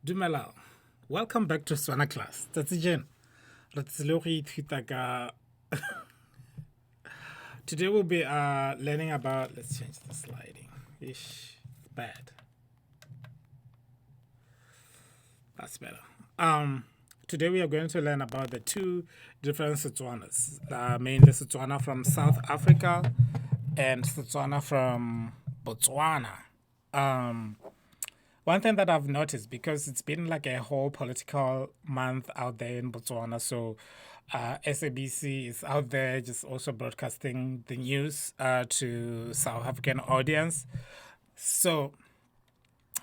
Dumelang. Welcome back to Setswana class. Tsatsi jeno re tsile go ithuta ka. Today we'll be learning about, let's change the sliding. Ish, it's bad. That's better. Today we are going to learn about the two different Setswanas, mainly Setswana from South Africa and Setswana from Botswana. One thing that I've noticed, because it's been like a whole political month out there in Botswana, so SABC is out there just also broadcasting the news to South African audience. So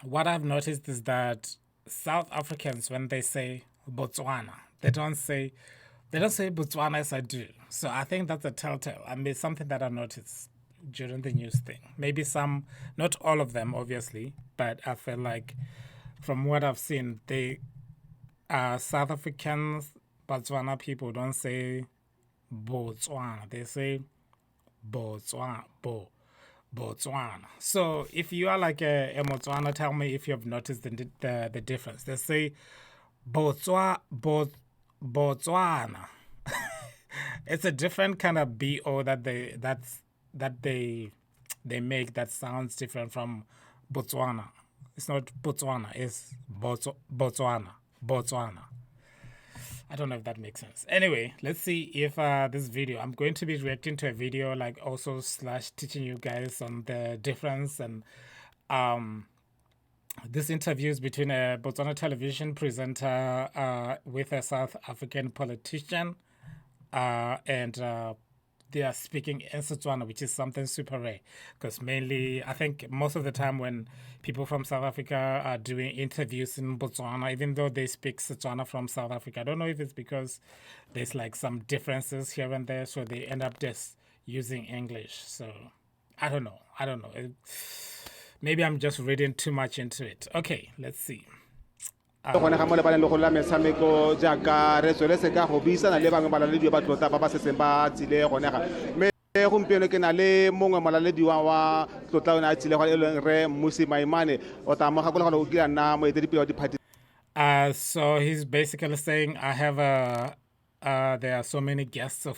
what I've noticed is that South Africans, when they say Botswana, they don't say Botswana as I do. So I think that's a telltale. I mean, something that I noticed during the news thing. Maybe some, not all of them, obviously, but I feel like from what I've seen, they South Africans, Botswana people don't say Botswana. They say Botswana, Botswana. So if you are like a Motswana, tell me if you have noticed the difference. They say Botswana, Botswana. It's a different kind of bo that they make that sounds different from Botswana. It's not Botswana, it's Botswana. Botswana. I don't know if that makes sense. Anyway, let's see if this video, I'm going to be reacting to a video like also slash teaching you guys on the difference, and this interview is between a Botswana television presenter with a South African politician, and they are speaking in Setswana, which is something super rare. Because mainly, I think most of the time when people from South Africa are doing interviews in Botswana, even though they speak Setswana from South Africa, I don't know if it's because there's like some differences here and there, so they end up just using English. So I don't know. I don't know. Maybe I'm just reading too much into it. Okay, let's see. Gone ga mo lebaleng legolo la metshameko jaaka re tsweletse ka go buisana le bangwe balalediwa ba tlotla ba ba setseng ba tsile gone ga mme gompieno ke na le mongwe molalediwa wa tlotla o ne a tsile gone e leng re Mmusi Maimane o tla mo gakologelwa o kile a nna moeteledipele wa diphathi. So he's basically saying, I have a, there are so many guests of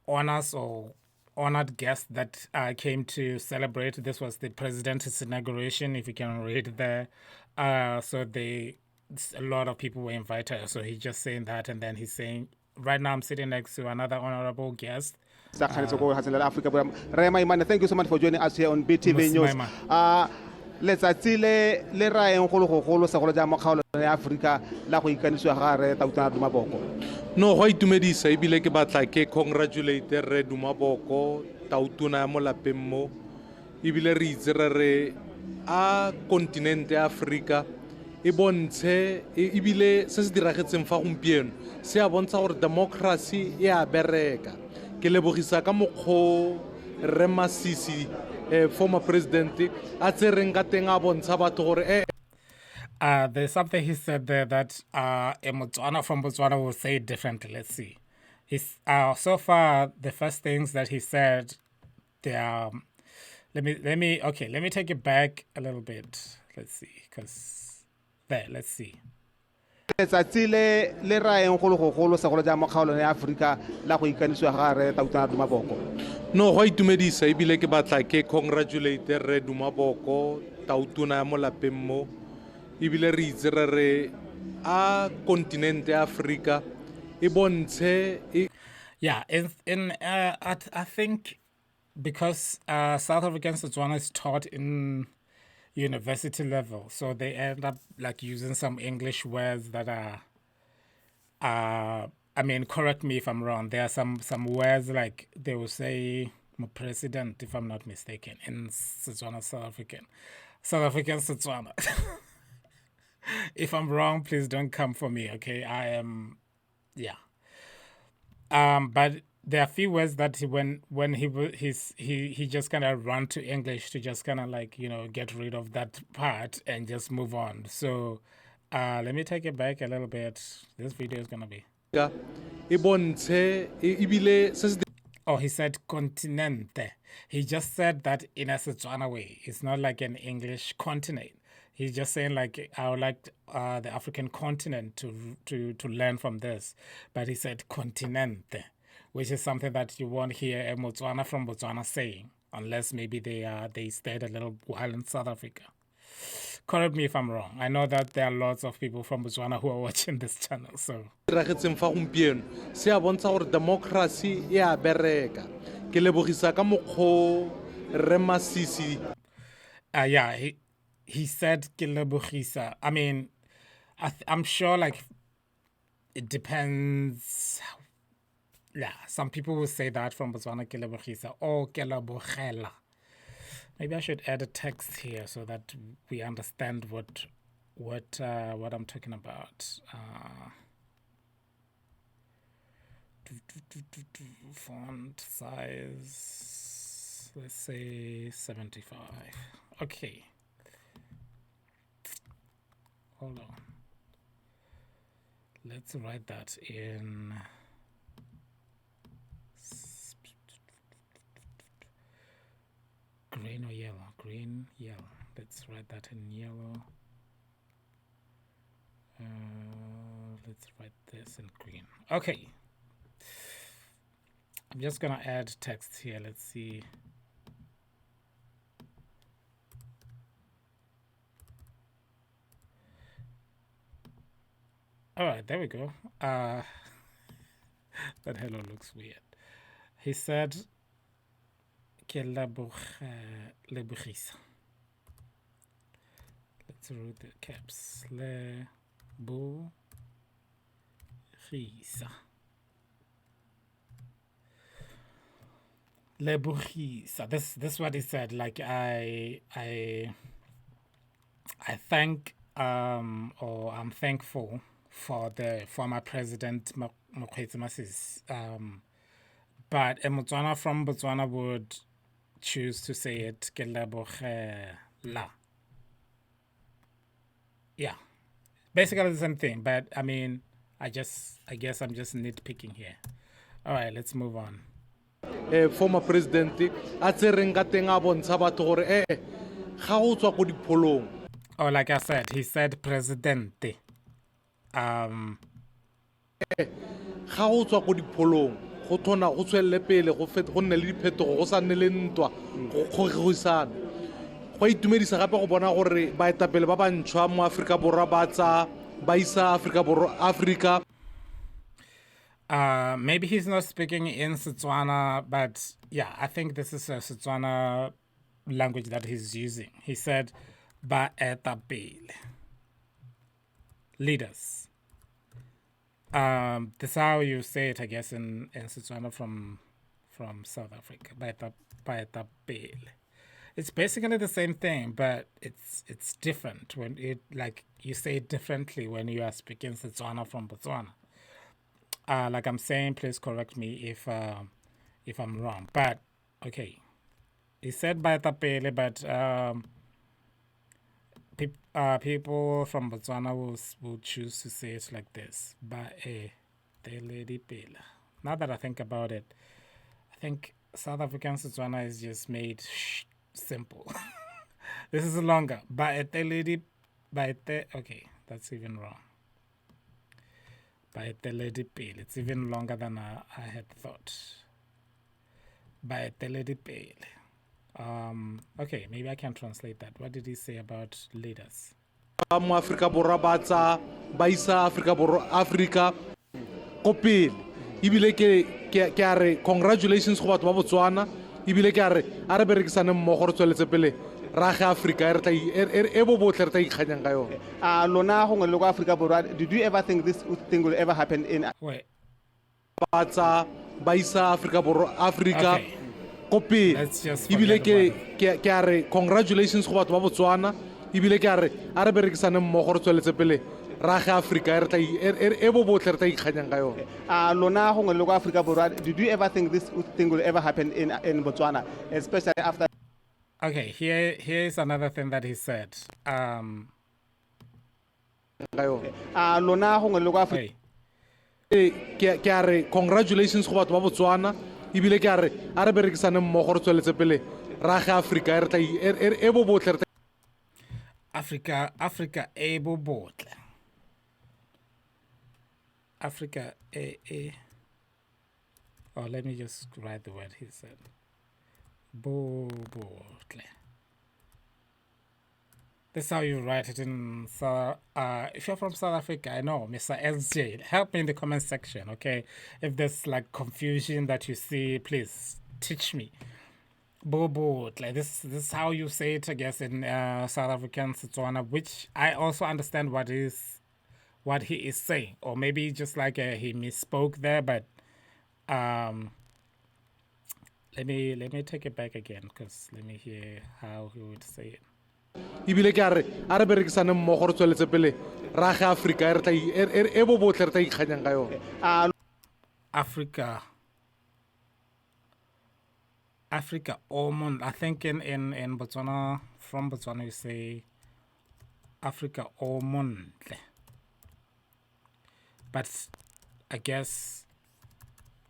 honors or honored guests that came to celebrate. This was the president's inauguration, if you can read there. So a lot of people were invited. So he's just saying that, and then he's saying, right now I'm sitting next to another honorable guest. Tsa kganetso ko lefatsheng la Aforika Borwa. Re Maimane, thank you so much for joining us here on BTV Mmusi News. Maimane. Letsatsi le le rayeng go le gogolo segolo jang mo kgaolong ya Aforika la go ikanisiwa ga re Tautona Duma Boko? No, go a itumedisa ebile ke batla ke congratulate re Duma Boko, tautona ya mo lapeng mo, ebile re itse re re a kontinente ya Aforika e bontshe ebile se se diragetseng fa gompieno se a bontsha gore democracy e a bereka. Ke lebogisa ka mokgwa rre Masisi, former president, a tsereng ka teng a bontsha batho gore There's something he said there that a Motswana from Botswana will say differently. Let's see. So far the first things that he said, they are. Let me okay. Let me take it back a little bit. Let's see, because there. Let's see. Letsatsi le le rayeng go le gogolo segolo jang mo kgaolong ya Aforika la go ikanisiwa ga re Tautona Duma Boko? No, go a itumedisa ebile ke batla ke congratulate re Duma Boko, tautona ya mo lapeng mo, ebile re itse re re a kontinente ya Aforika e bontshe Yeah, in I think because South African Setswana is taught in university level, so they end up like using some English words that are, I mean, correct me if I'm wrong. There are some words like they will say "president," if I'm not mistaken, in Setswana South African, South African Setswana. If I'm wrong, please don't come for me. Okay, I am, yeah. But there are few words that he, when he he's, he just kind of run to English to just kind of like get rid of that part and just move on. So, let me take it back a little bit. This video is gonna be. E bontshe ebile se se Oh, he said "continente." He just said that in a Setswana way. It's not like an English continent. He's just saying like, I would like the African continent to learn from this, but he said continente, which is something that you won't hear a Motswana from Botswana saying, unless maybe they stayed a little while in South Africa. Correct me if I'm wrong. I know that there are lots of people from Botswana who are watching this channel. So diragetseng fa gompieno se a bontsha gore democracy e a bereka. Ke lebogisa ka mokgwa Rre Masisi. Yeah, he said ke lebogisa. I mean, I'm sure like it depends. Yeah, some people will say that from Botswana, ke lebogisa or ke lebogela. Maybe I should add a text here so that we understand what I'm talking about. Font size, let's say 75. Okay. Hold on. Let's write that in. Green or yellow? Green, yellow. Let's write that in yellow. Let's write this in green. Okay. I'm just going to add text here. Let's see. All right, there we go. That hello looks weird. He said, Ke lebogisa. Let's read the caps. Lebogisa. Lebogisa. This is what he said. Like I thank or I'm thankful for the former president Mokgweetsi Masisi. But a Motswana from Botswana would choose to say it ke lebogela. Yeah, basically the same thing, but I mean, I guess I'm just nitpicking here. All right, let's move on. Former president a tsereng ka teng a bontsha batho gore ga go tswa ko dipholong. Oh, like I said, he said presidente. Ga go tswa ko dipholong, go thona go tswelle pele, go nne le diphetogo, go sa nne le ntwa, go kgogisana. Go itumedisa gape go bona gore baetapele ba bantšhwa mo Afrika Borwa ba tsa ba isa Afrika Borwa Afrika. Maybe he's not speaking in Setswana, but yeah, I think this is a Setswana language that he's using. He said baetapele, leaders. This is how you say it, I guess, in Setswana from South Africa. Baetapele. It's basically the same thing, but it's different when it, like, you say it differently when you are speaking Setswana from Botswana. Like I'm saying, please correct me if I'm wrong. But okay, he said baetapele, but people from Botswana will choose to say it like this. Baeteledipele. Now that I think about it, I think South African Setswana is just made simple. This is longer. Baeteledi, okay, that's even wrong. Baeteledipele. It's even longer than I had thought. Baeteledipele. Okay, maybe I can translate that. What did he say about leaders? Mo Afrika Borwa ba tsa ba isa Afrika Borwa Afrika ko pele. Ebile ke a re congratulations go batho ba Botswana. Ebile ke a re a re berekisane mmogo re tsweletse pele ra ge Afrika e re tla e bo botlhe re tla ikganyang ka yone. Lona gongwe le kwa Afrika Borwa, did you ever think this thing will ever happen in Wait. Ba tsa ba isa Afrika Borwa Afrika ko pele. Ebile ke a re congratulations go batho ba Botswana. Ebile ke a re a re berekisane mmogo re tsweletse pele ra ge Afrika e re tla e bo botlhe re tla ikganyang ka yone. Lona gongwe le kwa Afrika Borwa, did you ever think this thing will ever happen in Botswana, especially after? Okay, here is another thing that he said. Lona gongwe le kwa Afrika. Ke a re congratulations go batho ba Botswana. Ebile ke a re a re berekisane mmogo re tsweletse pele ra ge Afrika e re tla e bo botlhe re tla. Africa Africa e bo botle. Africa e e. Oh, let me just write the word he said. Bo botle. This is how you write it in South. If you're from South Africa, I know, Mr. SJ. Help me in the comment section, okay? If there's like confusion that you see, please teach me. Bobo, like this is how you say it, I guess, in South African Setswana, which I also understand what he is saying, or maybe just like he misspoke there. But let me take it back again, because let me hear how he would say it. Ebile ke a re a re berekisane mmogo re tsweletse pele re age Aforika e re tla e bo botlhe re tla ikganyang ka yone. A Africa. Africa Omond. I think in Botswana, from Botswana, you say Africa o montle. But I guess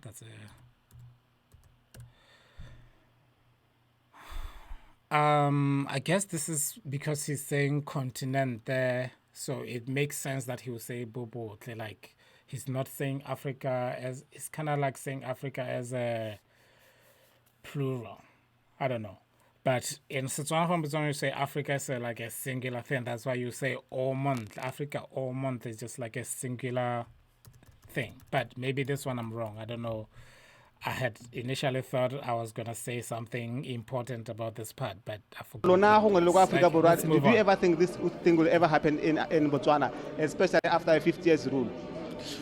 that's a. I guess this is because he's saying continent there, so it makes sense that he will say Bobo. Like he's not saying Africa as, it's kind of like saying Africa as a plural. I don't know. But in Setswana, from Botswana, you say Africa is like a singular thing. That's why you say o montle. Africa o montle is just like a singular thing. But maybe this one I'm wrong. I don't know. I had initially thought I was gonna say something important about this part, but I forgot. Lona gongwe le kwa Africa Borwa, Let's did move you on. ever think this thing will ever happen in Botswana, especially after a 50 years rule?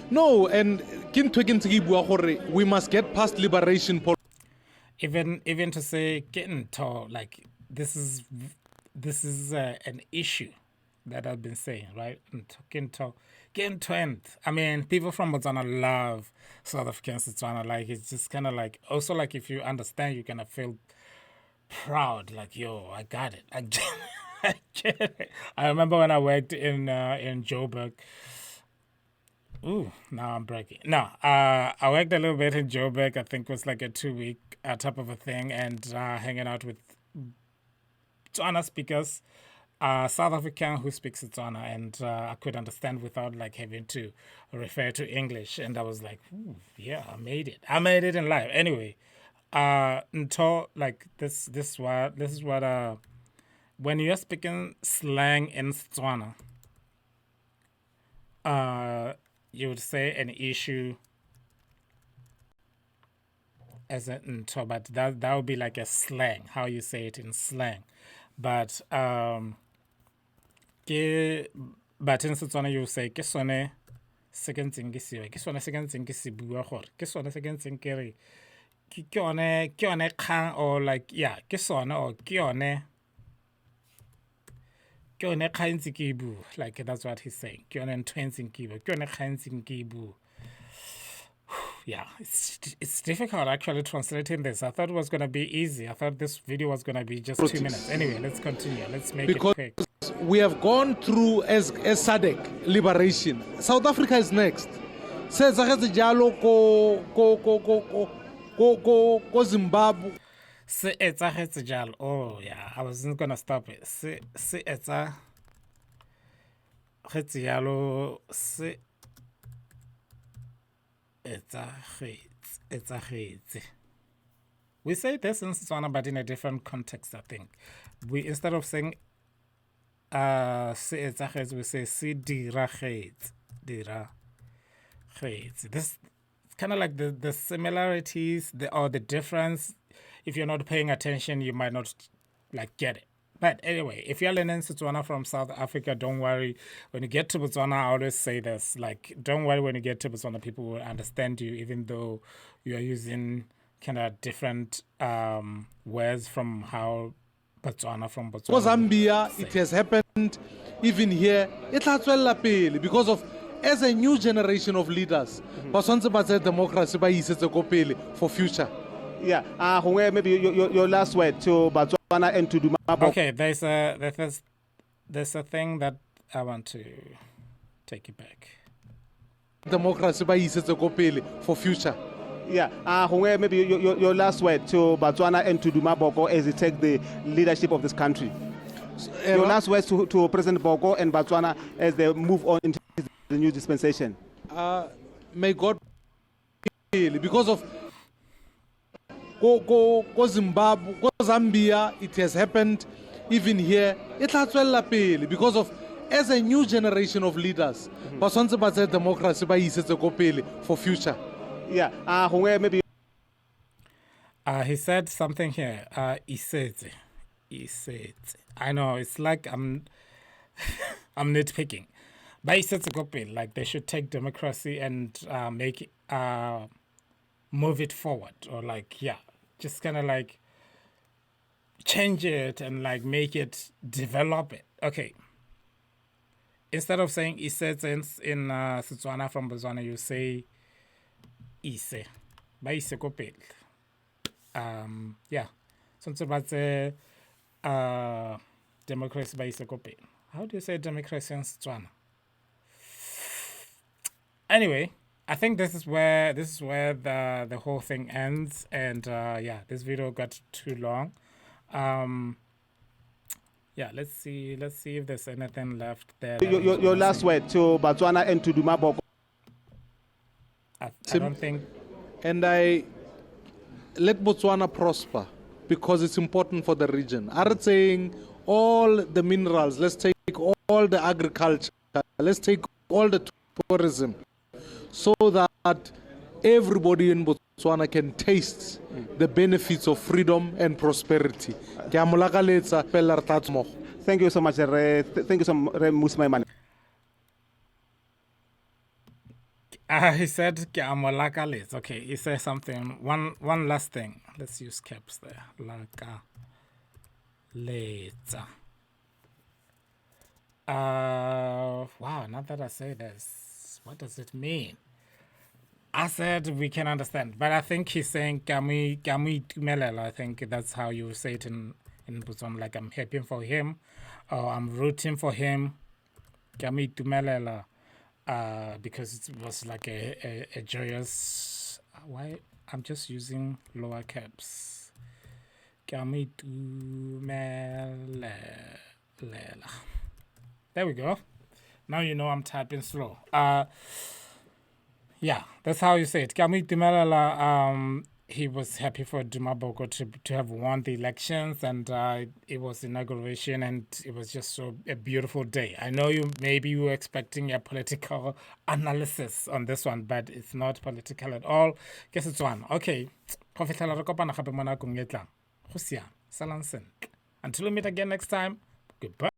No, and ke ntho e ke ntse ke bua gore we must get past liberation Even to say getting tall, like this is an issue that I've been saying, right? Getting tall, getting twent. I mean, people from Botswana love South African Setswana. Like it's just kind of like, also like if you understand, you're gonna feel proud. Like, yo, I got it. I get it. I remember when I worked in Joburg. Ooh, now I'm breaking. No, I worked a little bit in Joburg. I think it was like a 2 week type of a thing, and hanging out with Tswana speakers, South African who speaks Tswana, and I could understand without like having to refer to English. And I was like, ooh, yeah, I made it. I made it in life. Anyway, until like this is what when you're speaking slang in Tswana, you would say an issue as an ntho, but that would be like a slang, how you say it in slang. But ke but in Setswana you say ke sone se ke ntseng ke se ke sone se ke ntseng ke se bua gore ke sone se ke ntseng ke re ke yone kgang, or like, yeah, ke sone or ke yone kgang ntse ke e bua. Like that's what he's saying, ke yone ntho e ntseng ke e bua, ke yone kgang ntseng ke e bua. Yeah, it's difficult actually translating this. I thought it was gonna be easy. I thought this video was gonna be just 2 minutes. Anyway, let's continue. Let's make Because it quick. We have gone through as SADC liberation. South Africa is next. Se etsagetse jalo ko Zimbabwe. Se etsagetse jalo. Oh yeah, I wasn't gonna stop it. Se etsagetse jalo, se etsagetse. We say this in Setswana, but in a different context, I think. We, instead of saying se etsagetse, we say se diragetse, diragetse. This, it's kind of like the similarities, the or the difference. If you're not paying attention, you might not like get it. But anyway, if you're learning Setswana from South Africa, don't worry. When you get to Botswana, I always say this, like, don't worry, when you get to Botswana, people will understand you, even though you are using kind of different words from how Botswana from Ko Botswana Zambia, say. It has happened even here. E tla tswella pele because of as a new generation of leaders ba tshwanetse ba tseye democracy ba e isetse ko pele for future. Yeah, gongwe maybe your last word to Botswana and to Duma Boko. Okay, there's a thing that I want to take it back. Democracy ba e isetse ko pele for future. Yeah, gongwe maybe your last word to Botswana and to Duma Boko as he take the leadership of this country. Your last words to President Boko and Botswana as they move on into the new dispensation. May God, because of go Zimbabwe, go Zambia, it has happened even here. E tla tswelela pele because of as a new generation of leaders, ba tshwanetse ba tseye democracy ba isetse ko pele for future. Yeah, gongwe maybe He said something here. Isetse. Isetse. I know, it's like I'm nitpicking. But isetse ko pele, like they should take democracy and make it, move it forward, or like, yeah, just kind of like change it and like make it, develop it. Okay. Instead of saying isetse in Setswana from Botswana, you say ise. Ba ise ko pele. Yeah. Tshwanetse ba tseye, democracy ba ise ko pele. How do you say democracy in Setswana? Anyway, I think this is where the whole thing ends, and yeah, this video got too long. Yeah, let's see. Let's see if there's anything left there that I Your wanna last say. Word to Botswana and to Duma Boko. I don't think. And I let Botswana prosper because it's important for the region. Are saying all the minerals, let's take all the agriculture, let's take all the tourism, so that everybody in Botswana can taste the benefits of freedom and prosperity. Ke a mo lakaletsa, fela re tla tswa mmogo. Thank you so much, Re, thank you so much, Re Mmusi Maimane. He said, Ke a mo lakaletsa. Okay, he said something. One last thing. Let's use caps there. Lakaletsa. Wow, now that I say this, what does it mean? I said we can understand, but I think he's saying ke a mo itumelela. I think that's how you say it in Botswana. Like I'm happy for him, or I'm rooting for him. Ke a mo itumelela, because it was like a joyous. Why I'm just using lower caps. Ke a mo itumelela. There we go. Now you know I'm typing slow. Yeah, that's how you say it. Ke a mo itumelela, he was happy for Duma Boko to have won the elections, and it was inauguration, and it was just so a beautiful day. I know you maybe you were expecting a political analysis on this one, but it's not political at all. Guess it's one. Okay. Go fitlhela re kopana gape mo nakong e tlang. Go siame. Salang sentle. Until we meet again next time, goodbye.